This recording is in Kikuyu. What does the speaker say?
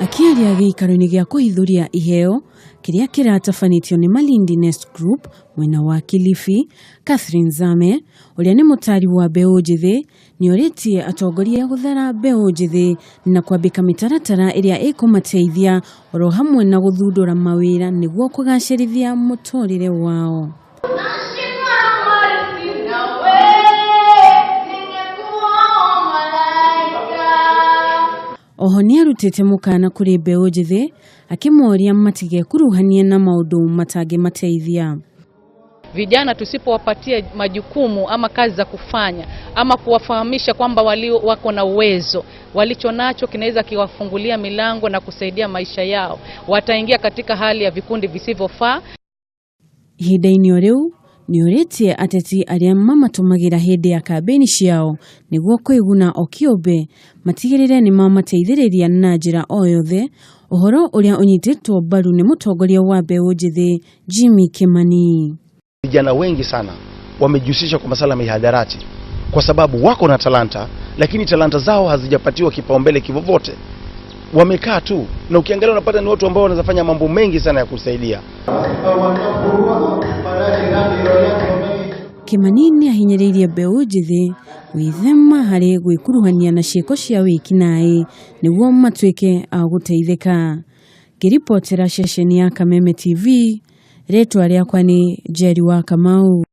Akĩaria gĩikaro-inĩ gĩa kũhithũria iheo kĩrĩa kĩratabanĩtio nĩ Malindi Nest Group mwena wa Kilifi, Catherine Zame, ũrĩa nĩ mũtari wa mbeũ njĩthĩ, nĩorĩtie atongoria gũthara mbeũ njĩthĩ na kwambĩka mĩtaratara ĩrĩa ĩkũmateithia oro hamwe na gũthundũra mawĩra nĩguo kũgacĩrithia mũtũrĩre wao. Oho nĩarutĩte mũkana kũrĩ mbeũ njĩthĩ akĩmoria matigekuruhanie na maũndũ matangĩmateithia. Vijana tusipowapatia majukumu ama kazi za kufanya ama kuwafahamisha kwamba walio wako na uwezo, walicho nacho kinaweza kiwafungulia milango na kusaidia maisha yao, wataingia katika hali ya vikundi visivyofaa. Ihinda-inĩ o rĩu nĩorĩtie ateti arĩa mamatũmagĩra hĩndĩ ya kambĩini ciao nĩguo kwĩguna o kĩũmbe matigĩrĩre nĩmamateithĩrĩria na njĩra o yothe, ũhoro ũrĩa ũnyitĩtwo mbaru nĩ mũtongoria wa mbeũ njĩthĩ Jimmy Kimani. Vijana wengi sana wamejihusisha kwa masala ya mihadarati kwa sababu wako na talanta, lakini talanta zao hazijapatiwa kipaumbele kivovote. Wamekaa tu, na ukiangalia unapata ni watu ambao wanaweza fanya mambo mengi sana ya kusaidia. Kimani nĩahinyĩrĩirie mbeũ njĩthĩ gwĩthema harĩ gwĩkuruhania na ciĩko cia wĩkinaĩ nĩguo matuĩke a gũteithĩka. Ngĩribotera ceceni ya Kameme TV, rĩtwa rĩakwa nĩ Njeri wa Kamau.